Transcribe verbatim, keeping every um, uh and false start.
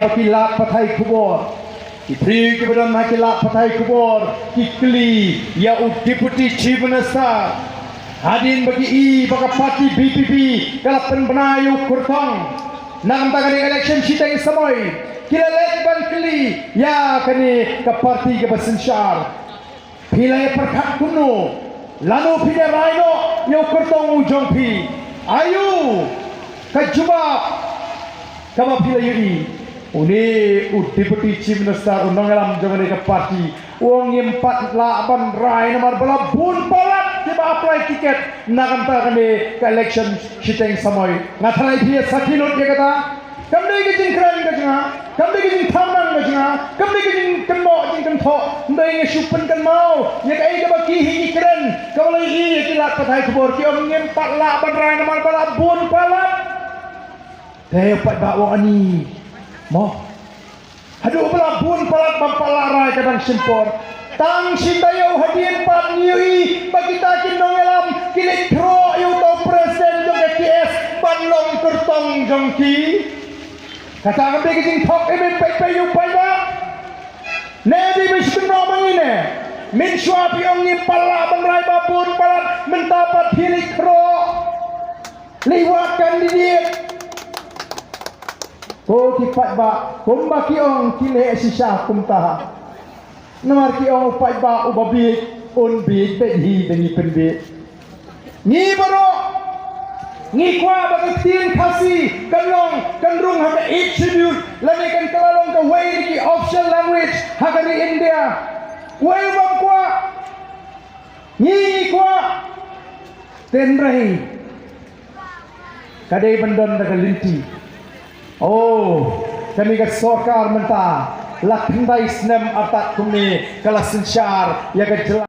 ki lad pathai khubor. Ki briew kiba don ha ki lad pathai khubor ki kylli ïa u Deputy Chief Minister. Hadien ba ki i ba ka party B P P ka la pynbna ïa u kyrtong na ka bynta kane ka election shiteng samoi, ki la leit ban kylli ïa kane ka party kaba synshar. Phi la ïa pyrkhat kumno? Lano phi la rai noh ïa u kyrtong u jong phi? Aïu ka jubab kaba phi la ïohi? Une u Deputy Chief Minister, u nongïalam jong kane ka party, u ong ngim pat lah ban rai namar ba la bun palat kiba apply ticket na ka bynta kane ka election shiteng samoi. Nga tharai phi ïa sakhi lut ïa kata. Kam dei ka jingkren ka jong nga, kam dei ka jingthaw nang ka jong nga, kam dei ka jingkynmaw jingkynthoh. Hynrei nga shu pynkynmaw ïa kaei kaba ki hi ki kren, kaba la ïohi ïa ki lad pathai khubor, ki ong ngim pat lah ban rai namar ba la bun palat. Te u paidbah u ong ani mo, haduh ba la bun palat bym pat lah rai ka dang shim por. Tang shi taïew hadien pat ngi ïohi ba kita ki nongïalam ki leit khroh ïa uta u president jong ka KS ban long kyrtong jong ki. Kata kam dei ka jingthok im im peit peit ïa u paidbah? Ne dei ba shu kynnoh ma ngi ne? Mynshuwa phi ong ngim pat lah ban rai ba bun palat, mynta pat phi leit khroh, leit wad candidate. Ko ki paidbah, kumba ki ong ki leh shisha kumta. Namar ki ong u paidbah uba bieit un bieit beit hi da ngi pynbieit. Ngi baroh ngi kwah ba ka ktien Khasi kan long, kan rung ha ka Eighth Schedule lane kan kylla long kawei na ki official language ha ka ri India. Wei u bym kwah? Ngi ngi kwah. Hynrei ka dei ban don da ka lynti. Oh, kane ka sorkar mynta la khyndai snem artat kumne ka la synshar ïa ka jylla.